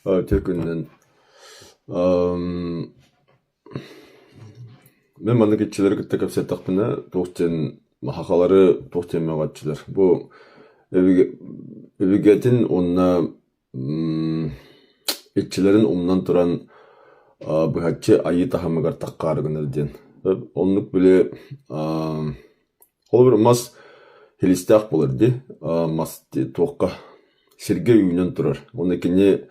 Үтүө күнүнэн. Мин маннык иччилэри кытта кэпсэттэхпинэ, туох диэн сахалары туох диэн мөҕөөччүлэр. Бу өбүгэтин уонна иччилэрин умнан туран быһаччы айыы таһымыгар таххаары гынар диэн. Оннук били Холобур, мас хилистээх буолар дии, мас туохха сиргэ үүнэн турар. Уонна кини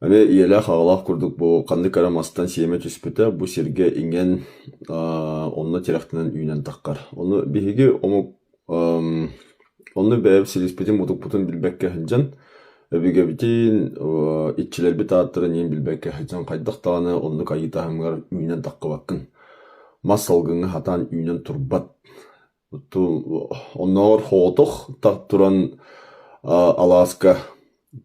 эмиэ ийэлээх-аҕалаах курдук бу ханнык эрэ мастан сиэмэ түспүтэ, бу сиргэ иҥэн онно тирэхтэнэн үүнэн таххар. Ону биһиги омук онно бэйэбит силиспитин-мутукпутун билбэккэ сылдьан, өбүгэбитин, иччилэрбит ааттарын иин билбэккэ сылдьан хайдах даҕаны оннук айыы таһымыгар үүнэн таххыбаккын. Мас салгыҥҥа сатаан үүнэн турбат. Оннооҕор соҕотох туран алааска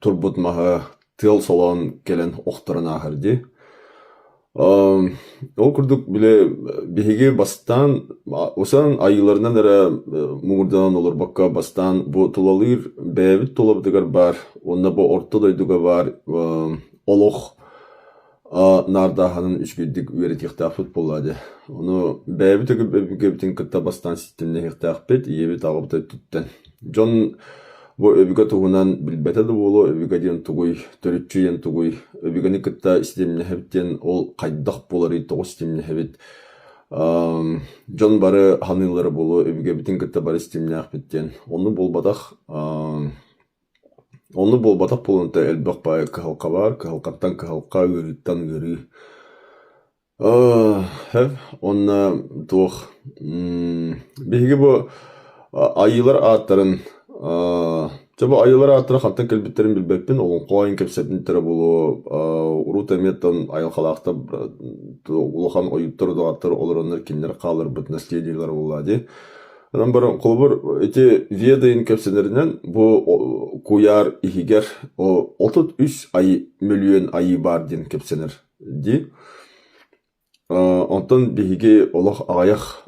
турбут маһы тыал солоон кэлэн охторон ааһар дии. Ол курдук били биһиги бастаан усан айыыларынан эрэ муҥурданан олорбокко бастаан бу тулалыыр бэйэбит тулабытыгар баар уонна бу орто дойдуга баар олох наардааһынын үчүгэйдик үөрэтиэхтээхпит буоллаа дии. Ону бэйэбит өбүгэбитин кытта бастаан ситимнэһиэхтээхпит, ийэбит аҕабыт өттүттэн. Дьон бу өбүгэ туһунан билбэтэ да буолуо, өбүгэ диэн тугуй, төрүччү диэн тугуй, өбүгэни кытта ситимнэһэбит диэн ол хайдах буоларый, тоҕо ситимнэһэбит. Дьон бары саныыллара буолуо, өбүгэбитин кытта бары ситимнээхпит диэн. Оннук буолбатах. Оннук буолбатах буолан элбэх баайы кыһалҕа баар, кыһалҕаттан кыһалҕа, ыарыыттан ыарыы. Уонна туох биһиги бу айыылар ааттарын чэ бу айыылар ааттара хантан кэлбиттэрин билбэппин, олоҥхо айан кэпсэппиттэрэ буолуо, урут эмиэ оттон айылҕалаахтар улахан ойууттар, удаҕаттар олороннор кинилэр хаалларбыт наследиелара буоллаҕа дии. Онон баран, холобур, ити Ведайын кэпсэнэринэн, бу куйаар иһигэр 33 айы мөлүйүөн айыы баар диэн кэпсэнэр дии. Онтон биһиги олох аҕыйах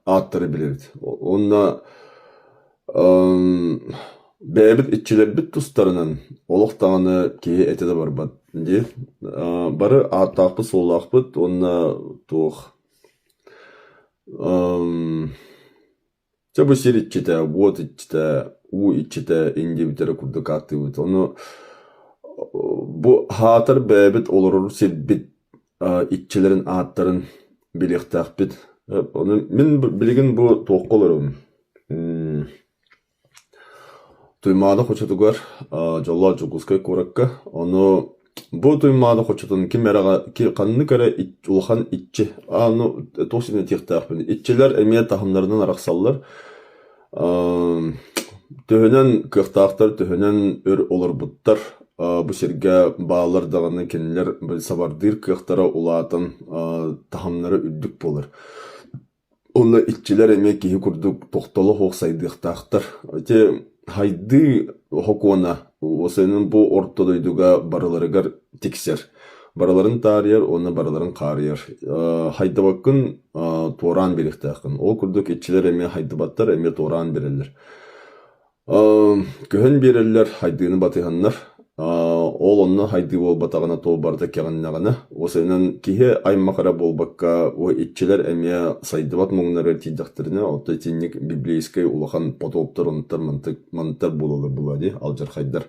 ааттары билэбит. Уонна бэйэбит иччилэрбит тустарынан олох даҕаны киһи этэ да барбат дии. Бары ааттаахпыт-суоллаахпыт уонна туох Чэ бу сир иччитэ, уот иччитэ, уу иччитэ индиэбит эрэ курдук ааттыыбыт. Ону бу аһаатар бэйэбит олорор сирбит иччилэрин ааттарын билиэхтээхпит. Ону мин билигин бу туохха олоробун Туймаада хочотугар, дьоллоох Дьокуускай куоракка. Ону бу Туймаада хочотун ким эрэ ханнык эрэ улахан иччи, ну туох сирин этиэхтээхпин, иччилэр эмиэ таһымнарынан арахсаллар. Төһөнөн кыахтаахтар, төһөнөн өр олорбуттар бу сиргэ бааллар даҕаны кинилэр сабардыыр кыахтара улаатан таһымнара үрдүк буолар. Уонна иччилэр эмиэ киһи курдук тохтоло суох сайдыахтаахтар. Ити хайдыы сокуона уосайынан бу орто дойдуга барыларыгар тиксэр. Барыларын таарыйар уонна барыларын хаарыйар. Хайдыбаккын туораан биэриэхтээххин. Ол курдук иччилэр эмиэ хайдыбаттар, эмиэ туораан биэрэллэр. Көһөн биэрэллэр, хайдыыны батыһаннар. Ол онно хайдыы буолбатаҕына туох барыта кэҕиннэҕинэ, уосайынан киһи аймах эрэ буолбакка, иччилэр эмиэ сайдыбат муҥнарыгар тиийдэхтэринэ, оттон итинник библейскэй улахан потоптар онтон мантар буолаллар буолуо дии, алдьархайдар.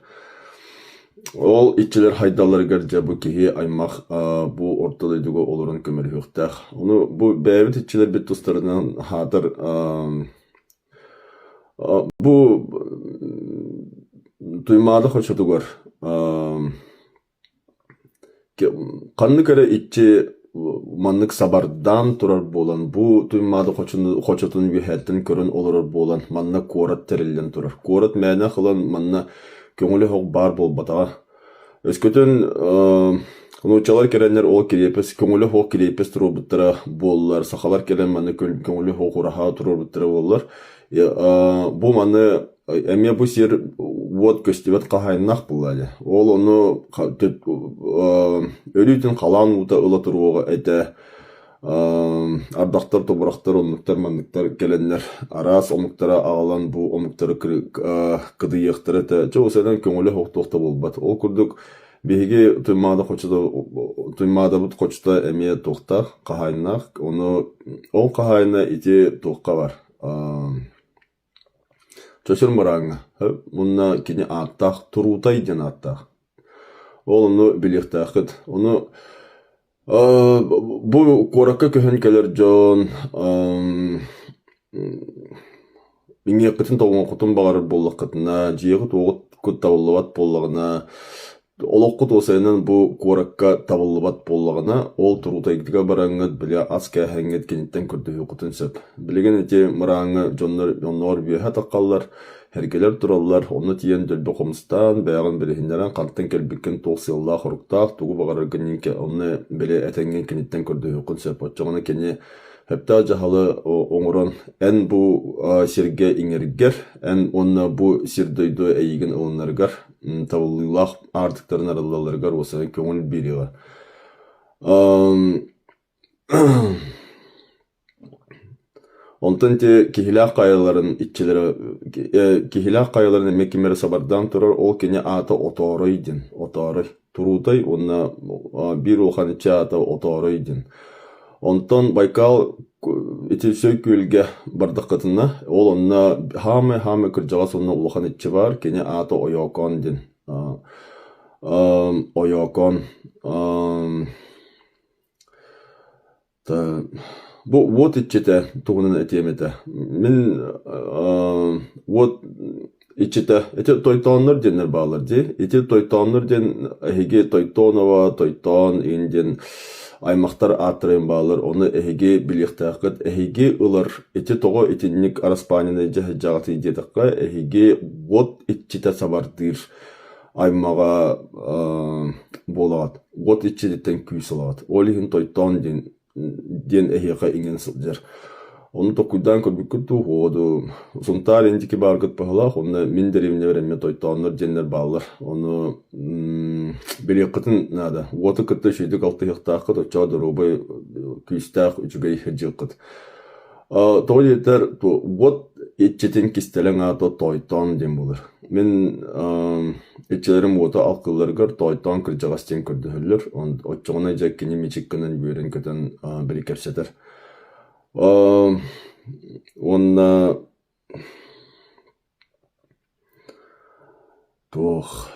Ол иччилэр хайдалларыгар дьэ бу киһи аймах бу орто дойдуга олорон көмөлөһүөхтээх. Ону бу бэйэбит иччилэрбит тустарынан аһаатар Бу Туймаада хочотугар ханнык эрэ иччи маннык сабардаан турар буолан, бу Туймаада хочотун үөһээттэн көрөн олорор буолан, манна куорат тэриллэн турар. Куорат мээнэ ылан манна көҥүлэ суох баар буолбатаҕа. Өскөтүн нууччалар кэлэннэр ол кириэпэс көҥүлэ суох кириэпэс туруорбуттара буоллар, сахалар кэлэн маны көҥүлэ суох ураһа туруорбуттара буоллар, бу маны эмиэ бу сир уот көстүбэт хаһаайыннаах буолла ини. Ол ону өлүүтүн халаан уута ыла туруоҕа этэ. Ардахтар, тобурахтар, оннуктар, манныктар кэлэннэр араас омуктары аҕалан бу омуктары кыдыйыахтара этэ. Чэ, осенэн көҥүлэ суох да буолбат. Ол курдук биһиги Туймаада хочото Туймаадабыт хочото эмиэ туохтаах, хаһаайыннаах. Ону ол хаһаайына ити туохха бар Чочур Мырааҥҥа уонна кини ааттаах Туруутай диэн ааттаах. Ол ону билиэхтээххит. Ону Бу куоракка көһөн кэлэр дьон иҥиэххитин толуҥхутун баҕарар буоллаххытына, дьиэҕит-уоҕут табыллыбат буоллаҕына, олоххут уосайынан бу куоракка табыллыбат буоллаҕына, ол туруутайгытыгар бараҥҥыт, били ас кээһэҥҥит киниттэн көрдөһүөххүтүн сөп. Билигин ити мырааҥҥа дьоннор оннооҕор үөһэ таххаллар, Эргэлэр тураллар, онно тиийэн дөлбө хомустаан, бэйэҕин билиһиннэрэн, хантан кэлбиккин, туох сыаллаах-соруктаах, тугу баҕараргын иҥкэ онно били этэҥҥин киниттэн көрдөһүөххүн сөп. Оччоҕуна кини сөптөөх дьаһалы оҥорон, эн бу сиргэ иҥэргэр, эн уонна бу сир-дойду эйигин ылынарыгар, табыллыылаах аартыктарын арыллалларыгар уосайан көҥүл биэриэҕэ. Онтон ити Киһилээх хайаларын иччилэрэ Киһилээх хайаларын эмиэ ким эрэ сабардаан турар, ол кини аата Отоорой диэн, Отоорой, Туруутай уонна биир улахан иччи аата Отоорой диэн. Онтон Байкал ити Сөй күөлгэ бардаххытына, ол онно хаамай-хаамай кырдьаҕас уонна улахан иччи баар, кини аата Ойоокоон диэн. Ойоокоон Бу уот иччитэ туһунан этиэм этэ. Мин уот иччитэ ити тойтооннор диэннэр бааллар дии. Ити тойтооннор диэн эһиги Тойтонова, Тойтоон иин диэн аймахтар ааттарын бааллар. Ону эһиги билиэхтээххит. Эһиги ылар ити тоҕо итинник араспаанньаны дьаһайдьаҕытый диэтэххэ, эһиги уот иччитэ сабардыыр аймаҕа буолаҕыт, уот иччититтэн күүс ылаҕыт. Ол иһин тойтоон диэн диэн эһиэхэ иҥэн сылдьар. Ону толкуйдаан көрбүккүт дуу, уо дуу, Сунтаар индики бааргыт баһылаах, онно мин дэриэбинэбэр эмиэ тойтооннор диэннэр бааллар. Ону билиэххитин наада. Уоту кытта үчүгэйдик алтыһыахтааххыт, оччоҕо доруобай, күүстээх, үчүгэй сылдьыаххыт. Тоҕо диэтэр, уот иччитин кистэлэҥ аата Тойтоон диэн буолар. Мин иччилэрим уоту алкылларыгар Тойтоон кырдьаҕас диэн көрдөһөллөр. Оччоҕуна дьэ кини мичик гынан үөрэн-көтөн били кэпсэтэр. Уонна Туох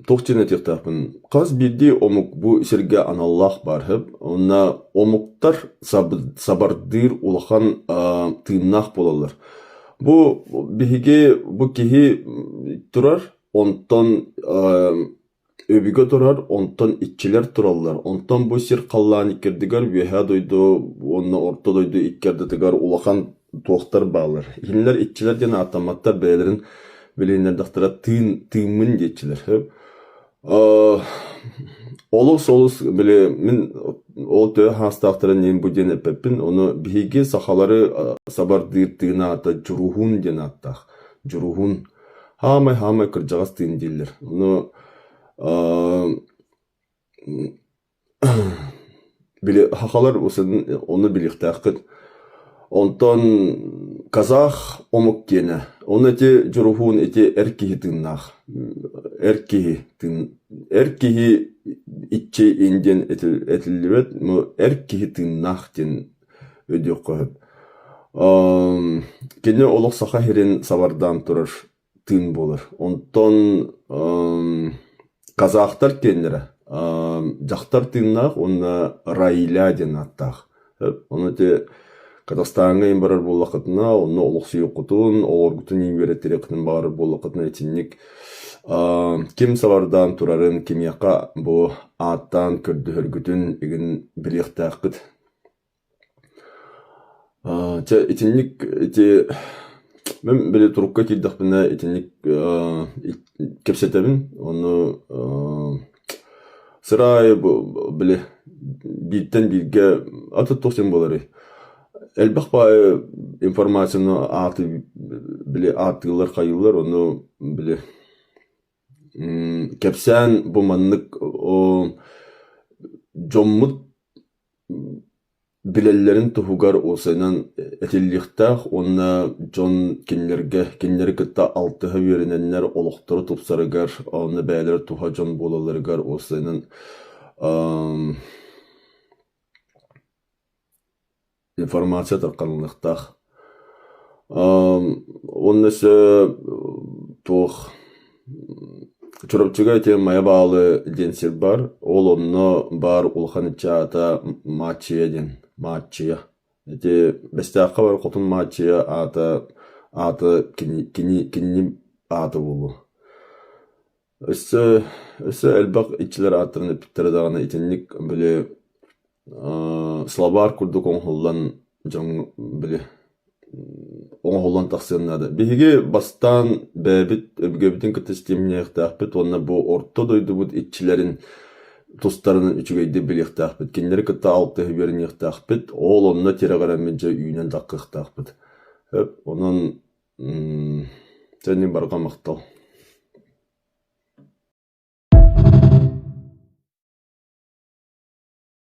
туох диэн этиэхтээхпин, хас биирдии омук бу сиргэ аналлаах баар сөп. Уонна омуктар сабардыыр улахан тыыннаах буолаллар. Бу биһиги бу киһи турар, онтон Өбүгэ турар, онтон иччилэр тураллар, онтон бу сир халлаан иккэрдигэр Үөһээ дойду уонна Орто дойду икки ардытыгар улахан туохтар бааллар. Кинилэр иччилэр диэн ааттамматтар, бэйэлэрин билиһиннэрдэхтэрэ тыын, тыыммын диэччилэр. Олус олус били мин ол төһө хаастаахтарын иһин бу диэн эппэппин, ону биһиги сахалары сабардыыр тыын аата Дьуруһуун диэн ааттаах. Дьуруһуун Хаамай-хаамай кырдьаҕас тыын дииллэр. Ону били сахалар ону билиэхтээххит. Онтон казах омук диэнэ. Ону ити дьуруһуун ити эр киһи тыыннаах. Эр киһи тыын эр киһи иччи ин диэн этиллибэт, но эр киһи тыыннаах диэн өйдүөххэ сөп. Кини олох Саха сирин сабардаан турар тыын буолар. Онтон казахтар киэннэрэ дьахтар тыыннаах уонна Раиля диэн ааттаах. Ону ити Казахстаҥҥа иһин барар буоллаххытына, онно олохсуйуоххутун, оҕоргутун иһин үөрэтиэххитин баҕарар буоллаххытына итинник ким сабардаан турарын, кимиэхэ бу ааттаан көрдөһөргүтүн игин билиэхтээххит. Чэ итинник ити мин били турукка киирдэхпинэ итинник кэпсэтэбин ону сыра аайы били бииртэн бииргэ аты туох диэн буоларый элбэх баайы информацияны ааты били ааттыыллар хайыыллар ону били кэпсээн бу маннык дьоммут. билэллэрин туһугар уопсайынан этиллиэхтээх уонна дьон кинилэргэ кинилэри кытта алтыһа үөрэнэннэр олохторо тупсарыгар, онно бэйэлэрэ туһа дьон буолалларыгар уопсайынан информация тарҕаныахтаах. Уонна өссө туох Чурапчыга ити Майа Баалы диэн сир баар. Ол онно баар улахан ыччаата Мааччыйа диэн. Мааччыйа. Ити Бэстээххэ бар Хотун Мааччыйа аата аата кини кини кинини аата буолуо. Өссө өссө элбэх иччилэр ааттарын эппиттэрэ даҕаны итинник били словарь курдук оҥоһуллан дьоҥҥо били оҥоһуллан тахсыан наада. Биһиги бастаан бэйэбит өбүгэбитин кытта ситимниэхтээхпит уонна бу орто дойдубут иччилэрин тустарынан үчүгэйдик билиэхтээхпит, кинилэри кытта алтыһа үөрэниэхтээхпит, ол онно тирэҕирэммит дьэ үүнэн таххыахтаахпыт. Онон дьэ барҕа махтал.